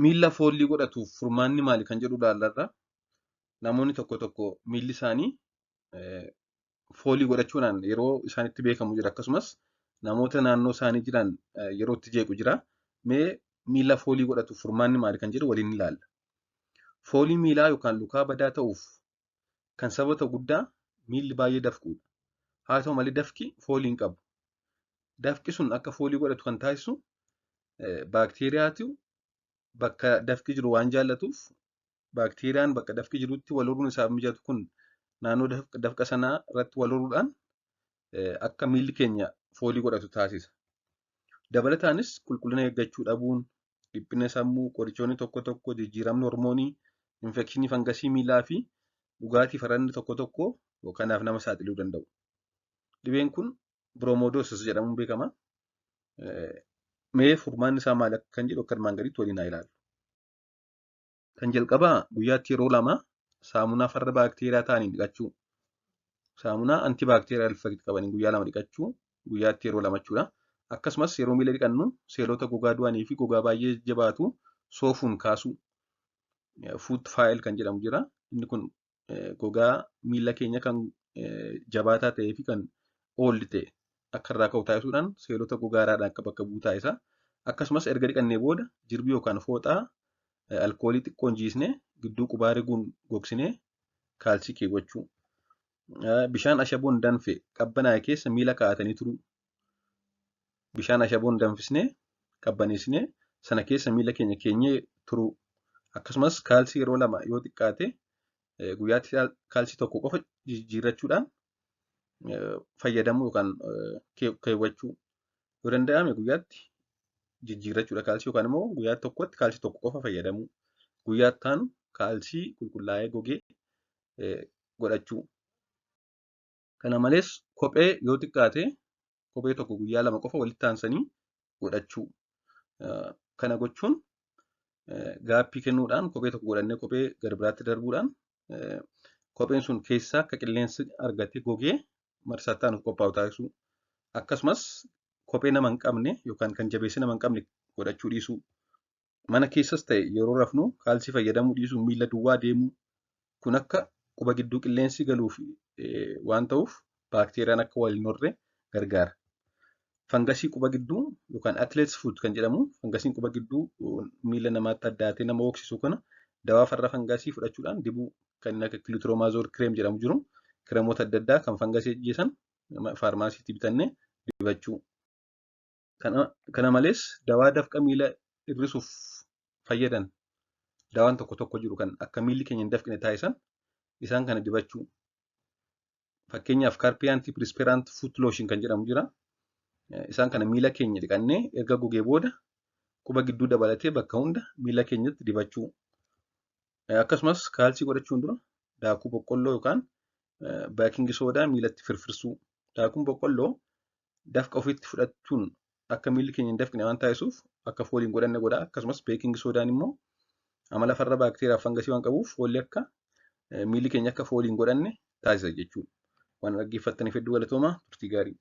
Miilla foolii godhatuuf furmaanni maali kan jedhu ilaallarra. Namoonni tokko tokko miilli isaanii foolii godhachuudhaan yeroo isaanitti beekamu jira. Akkasumas namoota naannoo isaanii jiran yeroo itti jeequ jira. Mee miilla foolii godhatuuf furmaanni maali kan jedhu waliin ilaalla. Foolii miilaa yookaan lukaa badaa ta'uuf kan sababa ta'u guddaa miilli baay'ee dafquudha. Haa ta'u malee dafqi foolii hin qabu. Dafqi sun akka foolii godhatu kan taasisu baakteeriyaatu bakka dafqi jiru waan jaallatuuf, baakteeriyaan bakka dafqi jirutti wal horuun isaaf mijatu kun naannoo dafqa sanaa irratti wal horuudhaan akka miilli keenya foolii godhatu taasisa. Dabalataanis qulqullina eeggachuu dhabuun, dhiphina sammuu, qorichoonni tokko tokko, jijjiiramni hormoonii, infekshinii fangasii miilaa fi dhugaatii farranni tokko tokko kanaaf nama saaxiluu danda'u. Dhibeen kun bromodosis jedhamuun beekama. Mee furmaanni isaa maali kan jedhu akka armaan gadiitti waliin haa ilaallu. Kan jalqabaa guyyaatti yeroo 2 saamunaa farra baakteeriyaa ta'aniin dhiqachuu. Saamunaa antibacterial effect qabaniin guyyaa 2 dhiqachuu, guyyaatti yeroo 2 jechuudha. Akkasumas yeroo miila dhiqannu seelota gogaa du'anii fi gogaa baay'ee jabaatu soofuun kaasuu. Foot file kan jedhamu jira. Inni kun gogaa miila keenya kan jabaataa ta'ee fi kan old ta'e akka irraa ka'u taasisuudhaan seelota gogaa haaraadhaan akka bakka bu'u taasisa. Akkasumas erga dhiqannee booda jirbii yookaan fooxaa alkoolii xiqqoon jiisnee gidduu qubaa riguun gogsinee kaalsii keewwachuu. Bishaan ashaboon danfe qabbanaa'e keessa miila kaa'atanii turuu. Bishaan ashaboon danfisnee qabbaneessinee sana keessa miila keenya keenyee turuu. Akkasumas kaalsii yeroo 2 yoo xiqqaate guyyaatti kaalsii tokko qofa jijjiirrachuudhaan fayyadamuu yookaan keewwachuu. Yoo danda'ame guyyaatti jijjiirrachuudha kaalsii yookaan immoo guyyaa tokkotti kaalsii tokko qofa fayyadamuu. Guyyaa itti aanu kaalsii qulqullaa'ee gogee godhachuu. Kana malees kophee yoo xiqqaate kophee tokko guyyaa 2 qofa walitti aansanii godhachuu. Kana gochuun gapii kennuudhaan kophee tokko godhannee kophee gara biraatti darbuudhaan kopheen sun keessaa akka qilleensi argatee gogee marsaa itti aanuuf qophaa'u taasisuu. Akkasumas kophee nama hin qabne yookaan kan jabeessee nama hin qabne godhachuu dhiisuu. Mana keessas ta'e yeroo rafnu kaalsii fayyadamuu dhiisuu, miila duwwaa deemuu, kun akka quba gidduu qilleensi galuuf waan ta'uuf baakteeriyaan akka wal hin horre gargaara. Fangasii quba gidduu yookaan athlete's foot kan jedhamu, fangasiin quba gidduu miila namaatti addaatee nama hooksisu kana dawaa farra fangasii fudhachuudhaan dibuu, kan akka clotrimazole cream jedhamu jiru, kireemoota adda addaa kan fangasii ajjeesan faarmaasiitti bitannee dibachuu. Kana malees dawaa dafqa miila hir'isuuf fayyadan, dawaan tokko tokko jiru kan akka miilli keenya hin dafqine taasisan, isaan kana dibachuu. Fakkeenyaaf Carpe antiperspirant foot lotion kan jedhamu jira. Isaan kana miila keenya dhiqannee erga gogee booda quba gidduu dabalatee bakka hunda miila keenyatti dibachuu. Akkasumas kaalsii godhachuun dura daakuu boqqolloo yookaan baking soda miilatti firfirsuu. Daakuun boqqolloo dafqa ofitti fudhachuun akka miilli keenya hin dafqine waan taasisuuf akka fooliin godhanne godha. Akkasumas baking sodaan immoo amala farra baakteeriyaa fi fangasii waan qabuuf foolii akka miilli keenya akka fooliin godhanne taasisa jechuudha. Waan dhaggeeffattaniif hedduu galatoomaa, turtii gaarii.